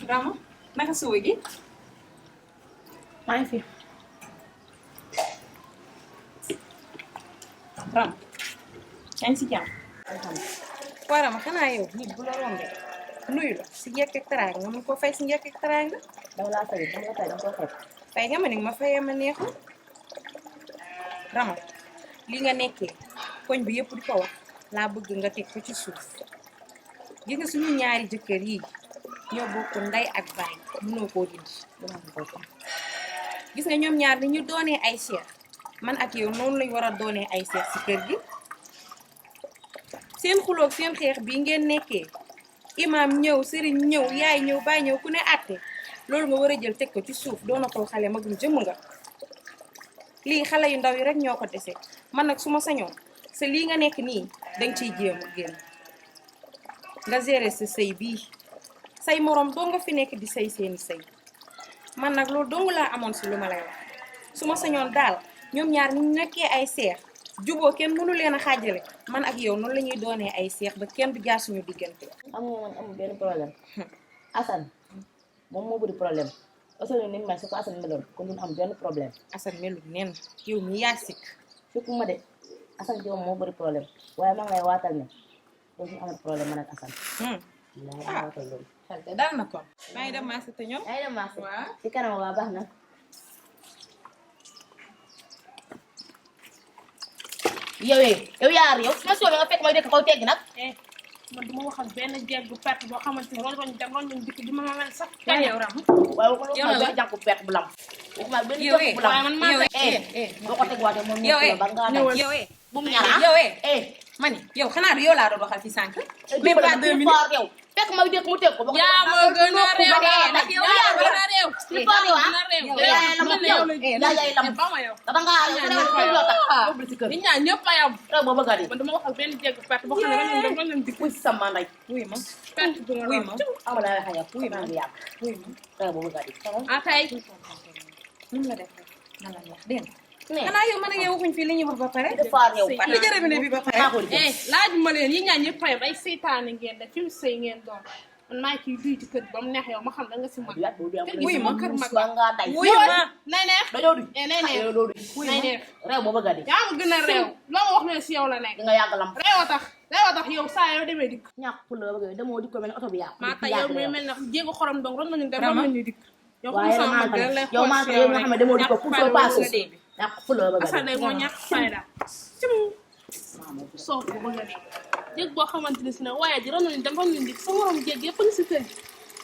Rama naka suba gi maa ngi fi. Rama yaa ngi si jàmm. alhamdulilah. waa Rama xanaa yow nit bu la rombee nuyu la si njëkk ak teraanga nga mën koo fay si njëkk ak teraanga. dama laa fay dama la fay dama koo xeeb. fay nga ma ni ma fayee ma neexul. Rama li nga nekkee koñ bi yëpp di ko wax laa bëgg nga teg ko ci suuf gis nga suñu ñaari jëkkër yi ñoo bokk ndey ak baay mënoo koo dindi. gis nga ñoom ñaar ni ñu doonee ay seex man ak yow noonu lañ war a doonee ay seex si kër gi. seen xuloog seen xeex bii ngeen nekkee imaam ñëw sëriñ ñëw yaay ñëw baay ñëw ku ne àtte loolu nga war a jël teg ko ci suuf doonatoo xale magum jëmm nga. lii xale yu ndaw yi rek ñoo ko dese man nag su ma sañoon sa lii nga nekk nii danga ciy jéem a génn nga gérer sa sëy bii say moroom doo nga fi nekk di sëy seeni sëy man nag loolu dongu laa amoon si lu ma lay wax su ma sañoon daal ñoom ñaar ñu nekkee ay seex juboo kenn mënu leen a xaajale man ak yow noonu la ñuy doonee ay seex ba kenn du jaar suñu diggante. xam nga man amul benn problème. Assane moom moo bëri problème Assane ni mu mel su ko Assane meloon kon duñ am benn problème. Assane melu nen yow mi yaa sikk. fekk ma de Assane ci moom moo bëri problème waaye maa ngi lay waatal ne doo ñu amal problème man ak Assane. yaa waatal loolu. xel de dal na kon. maa ngi dem marché te ñoom. yaa ngi dem marché. waaw ci kanam waa baax na. yow yaar yow su ma soobee nga fekk may dëkk kaw tegg nag. man duma wax ak benn jeeg bu perte boo xamante ni roñ dem roñ dikk di ma mel sax. yaa yow Rama. waaye waxuma yow la benn jànku perte bu lam. waxuma benn yow jànku bu lam. waaye man maa boo ko tegwaatee moom yow nekk la ba ngaa daj. yow bu mu ñaar yow eh ma ni yow xanaa du yow laa doon waxal fi sànq. même pas 2 minutes yow fekk may dëkk mu teg ko. yaa ma gën a réew ndax yow yaa ma gën a réew. li faar yow ah yow yaay lam yow yaay lam ba ma yow. dama ngaa yow yow tax yóbbu ci kër nit ñaa ñëpp a yam. rek boo bëgg a di man dama wax ak benn jeeg bu perte boo xam ne roñ dem roñ dikk. wuy sama ndey wuy ma perte bu nga wuy roñ. ma amala wax ak wuy ma ngi yàq wuy ma rek boo bëgg a di ah tey nu mu la def rek na la neex dégg nga. ne xanaa yow man ak yow waxuñ fii li ñuy wax ba pare. di faar yow li jërëjëf ne bi ba pare. maa ko di laajuma leen yi ñaa ñëpp a yam ay seytaane ngeen def fi mu sëy ngeen doon man maa kii duy ci kër ba mu neex yow ma xam da nga si mën. wuy ma kër mag nga day wuy ma nay neex dañoo di nay neex yow loolu nay neex rek boo bëgg a di yaa ma gën a réew loo ma wax ne si yow la nekk di nga yàgg lam réew a tax yow saa yoo demee dikk ñàkk pour la bëgg demoo di ko mel ne oto bi yàqu maa tay yow mi mel ne jéego xorom dong ron nañu dem Rama. ron nañu dikk yow waaye xam nag sama mag lay yow maa yow nga xam ne demoo di ko pour ko paase dee. ñàkk pour la bëgg a Assane di moo ñàkk fayda soo ko bëgg a dee jéeg boo xamante ne si ne waaye di ron nañu dem ron nañu dikk sa morom jéeg yëpp ngi si kër gi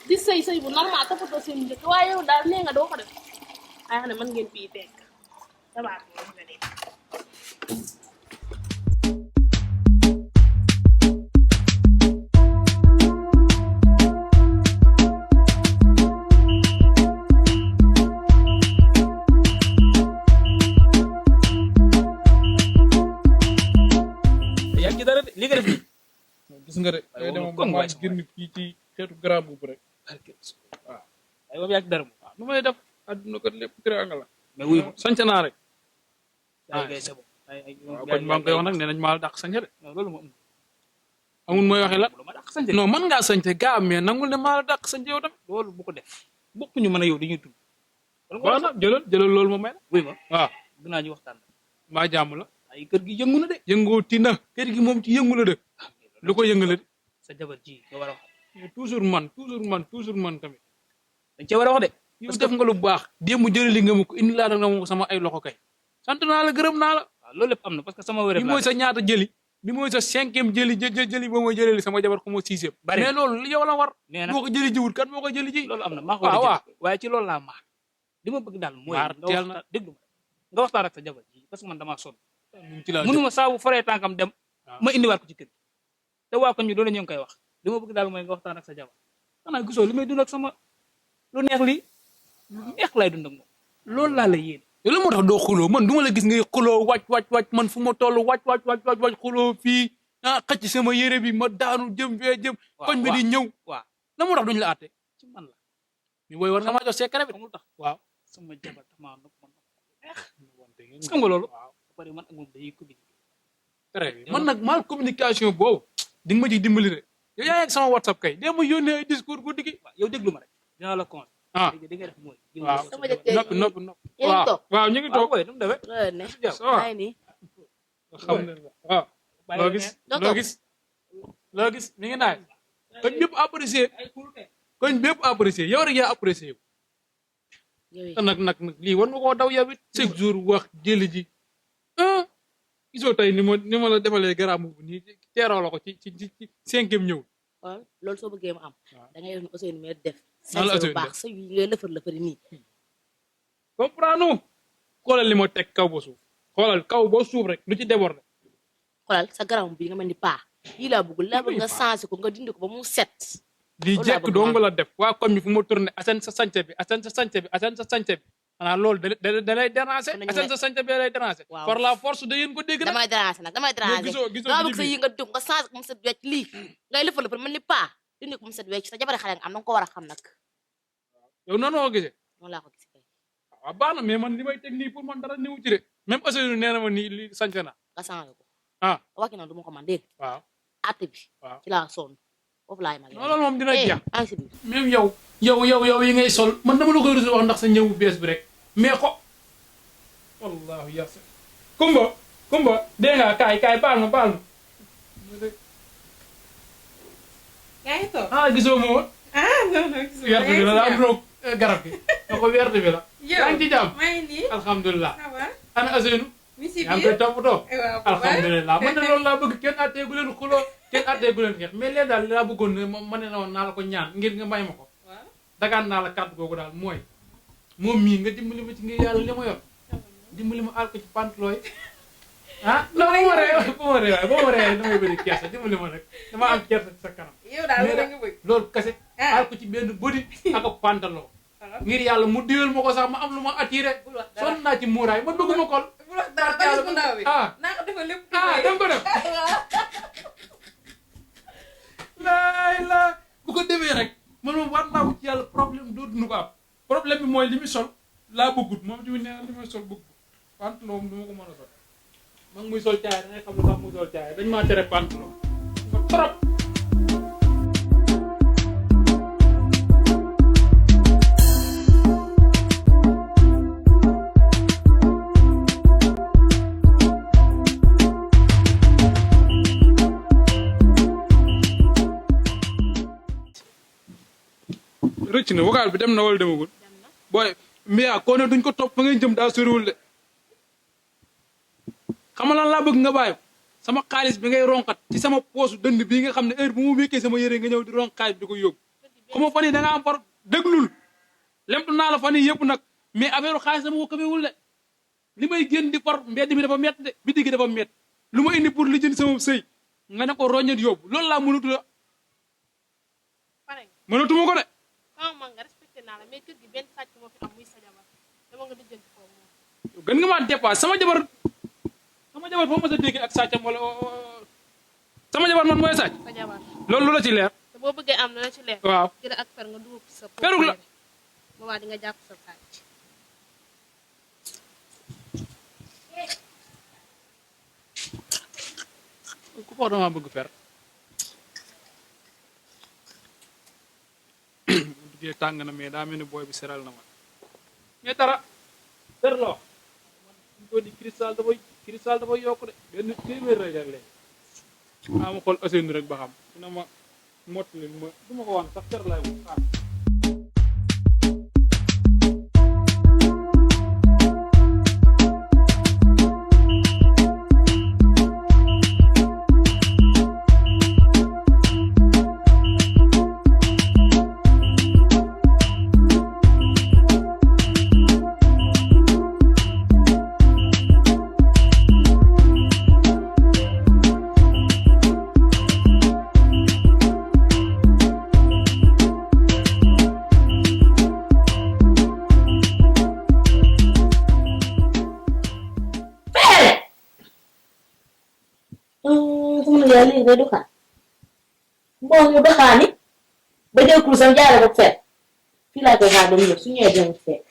di sëy bu normal toppatoo seen njëkk waaye yow daal nee nga doo ko def ay xam ne mën ngeen fii tekk damaa ko bëgg a dee yaa ngi ci dara de li nga def nii. gis nga de Ay, day moom dem comme ba waay maa génn fii ci xeetu garab boobu rek waaw ay moom yaa ngi ci dara moom. waaw nu may def àdduna ko lépp teraanga la mais wuyu ma. sant naa rek ay gay sa bopp ay waaw kon maa ngi koy wax nag nee nañ maa dàq sant de non loolu moom amul mooy waxee la lu ma dàq sant non man ngaa sant gaa mais nangul ne maa la dàq sant yow tamit loolu bu ko def bokkuñu mën a yow dañuy tudd baax na jëlal loolu ma may la wuyu ma waaw dinaa ñu waxtaan maa jàmm la ay kër gi yëngu na de yëngoo tina kër gi moom ci yëngu la de lu ko yëngale de sa jabar ji nga war a wax mais toujours man tamit dañ cee war a wax de yow def nga lu baax démb jëlali nga ma ko indi laa nga ma ko sama ay loxo kay sant naa la gërëm naa la waaw loolu lépp am na parce que sama wér bi mooy sa ñaata jëli bi mooy sa 5e jëli ba mooy jëleli sama jabar ko ma 6e Bari na. mais loolu yow la war nee na boo ko jëli jiwut kan moo ko jëli ji loolu am na maa ko war a waaw jël waaye ci loolu laa maar li ma bëgg daal mooy Maar nga teel na. waxtaan déglu ma nga waxtaan ak sa jabar ji parce que man damaa sonn ci laa mënuma saa bu foree tànkam dem waaw. ma indiwaat ko ci kër gi te waa ko ñu doon ñu ngi koy wax li ma bëgg daal mooy nga waxtaan ak sa jabar xanaa gisoo li may dund ak sama lu neex lii lu neex lay dund ak moom loolu laa la yéene yow la moo tax doo xuloo man du ma la gis ngay xuloo wàcc man fu ma toll wàcc xuloo fii xëcc sama yére bi ma daanu jëm fee jëm waaw, koñ bi di ñëw waaw la moo tax duñu la àtte ci man la mi booy war nga maa jox secret bi xamul tax waaw sama jabar dafa maa nopp ma nopp neex xam nga loolu waaw ba pare man ak moom dañuy communiquer très bien man nag mal communication boobu di nga ma ciy dimbali rek yow yaa ngi sama whatsapp kay dee ma yónnee ay discours guddi gi waaw yow déglu ma rek dinaa la con ah di nga def mooy waaw sama jëkkër noppi noppi noppi yéen a ngi toog waaw ñu ngi toog toog boy nu mu demee loolu ne ça va maa ngi nii alhamdulilah waaw loo gis loo gis loo gis mi ngi naaj koñ bépp apprécié koñ bépp apprécié yow rek yaa apprécié yow yi te nag lii war nga koo daw yow it chaque jour wax jëli ji ah gisoo tey ni ma la defalee garaam bu nii teeroo la ko ci cinquième ñëw xool loolu soo bëggee mu am da ngay def ne Ousseynou mi def Nan la sañse Ousseynou bu baax sa yi ngay lëfër nii comprendre xoolal li ma teg kaw ba suuf xoolal kaw ba suuf rek lu ci déborde xoolal sa garam bi nga mel ni paa yii laa bëggul laa bëgg nga changé ko nga dindi ko ba mu set lii Loolu laa jekk bëgg dong mu am. la def waa koñ bi fu ma tourné Assane sa sànce bi Assane sa sànce bi Assane sa sànce bi xanaa loolu da lay déranger Kon nañu Assane sa sànce bi da lay déranger Waaw. par la force da ngeen ko dégg nag damay déranger nag damay déranger gisoo dama bëgg sa ci yi nga dugg nga changé ko mu set wecc lii ngay lëfër mel ni paa dindi ko mu set wecc sa jabari xale nga am danga ko war a xam nag yow noonu nga ko gisee noonu laa ko gis kay waaw baax na mais man li may teg nii pour man dara niwu ci de même Ousseynou nee na ma nii li sànce na nga changé ko ah waxi noonu du ma ko man dégg waaw atte bi waaw ci laa sonn foofu laay mal non loolu moom dina jeex maa ngi si biir même yow yi ngay sol man dama la koy rusé wax ndax sa ñëw bu bees bi rek mais ko wallahu yasa kumba dégg nga kaay baal ma yaa ngi toog ah gisoo ma woon non gisuma werte bi la daa am garab gi nga ko werte bi la yaa ngi ci jàmm maa ngi nii alhamdulilah ça va ana Ousseynou mi si yaa ngi koy biir toppatoo waaw alhamdulilah man de loolu laa bëgg kenn attee gu leen xuloo kenn attee gu leen xeex mais léegi daal li laa bëggoon ne ma ne woon naa la ko ñaan ngir nga may ma ko waaw dagaan naa la kàddu googu daal mooy moom mii nga dimbali ma ci ngir yàlla li ma yor dimbali ma aal ko ci pantalon yi ah non ba ma ree damay bëri kersa dimbali ma rek dama am kersa ci sa kanam yow daal loolu nga bëgg loolu kese Ah. aal ko ci benn body ak ak pantalon ngir yàlla mu diwel ma ko sax ma am lu ma attiré bul wax dara sonn naa ci muuraay man bëgguma kol bul wax dara balis bu ndaw bi ah naa ko defal lépp dama ko def la bu ko defee rek man moom war naa ko ci yàlla problème dootuñu ko am problème bi mooy li muy sol laa bëggut moom ci nee na li muy sol bëggut pantalon moom du ma ko mën a sol ma ngi muy sol caay da ngay xam lu tax muy sol caay dañ maa tere pantalon ko trop rëcc na vocal bi dem na wala demagul booy Mia koo ne duñ ko topp fa ngeen jëm daa soriwul de xam nga lan laa bëgg nga bàyyi sama xaalis bi ngay ronkat ci sama poosu dënd bii nga xam ne heure bu mu wékkee sama yére nga ñëw di ronk xaalis bi di ko yóbbu xam nga fan yii da nga am far déglul lemtu naa la fan yii yëpp nag mais affaire xaalis dama ko këfewul de li may génn di far mbedd mi dafa mett de biti gi dafa mett lu ma indi pour li jënd sama sëy nga ne ko roññat yóbbu loolu laa mënatu la pare mënatuma ko de sama man nga respecté naa la mais kër gi benn sàcc moo fi am muy sa jabar dama nga lijjanti ko moom gën nga maa dépassé sama jabar foo ma sa dégg ak sàccam wala sama jabar man mooy sàcc sa jabar loolu lu la ci leer te boo bëggee am la ci leer waaw jël ak fer nga dugal ko sa Feruk la. boobaa di nga jàpp sa sàcc ku foog dama bëgg fer bu duggee tàng na mais daa mel ni booy bi seral na ma mais dara fer la wax man ko di cristal dafay yokk de benn téeméer rek léegi ma xool Ousseynou rek ba xam dina ma mottali ma du ma ko wan sax fer laay wax sama yaay lii ngay doxaan boo ñu doxaani ba jël kursam jaare ko fekk fii laa koy xaar ba mu ñëw su ñëwee dina fekk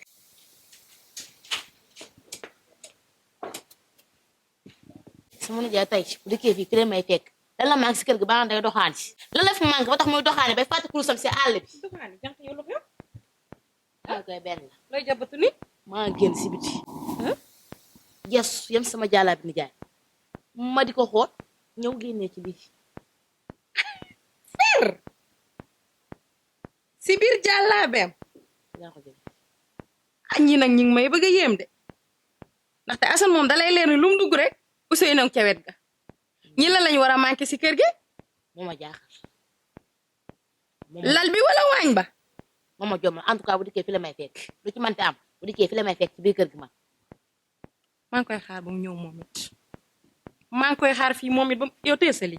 sama nijaay tey bu dikkee fii fi may fekk lan la manqué si kër gi ba day doxaani lan la fi manqué ba tax muy doxaani bay fàtte kursam si àll bi doxaani jànq yow la ko maa koy benn la looy jabatu ni maa génn si biti yes yem sama jàllaa bi nijaay ma di ko xool ñëw génnee ci lii fer si biir jàllaabeem yaa ko jël ñi nag ñi ngi may bëgg a yéem de ndaxte Assane moom dalay leer ni lu mu dugg rek Ousseynou ca wet ga ñi la lañu war a manqué si kër gi moo ma jaaxal lal bi wala waañ ba moo ma jommal en tout cas bu dikkee fi la may fekk lu ci mante am bu dikkee fi la may fekk ci biir kër gi man maa ngi koy xaar ba mu ñëw moom it maa ngi koy xaar fii moom it ba yow teesali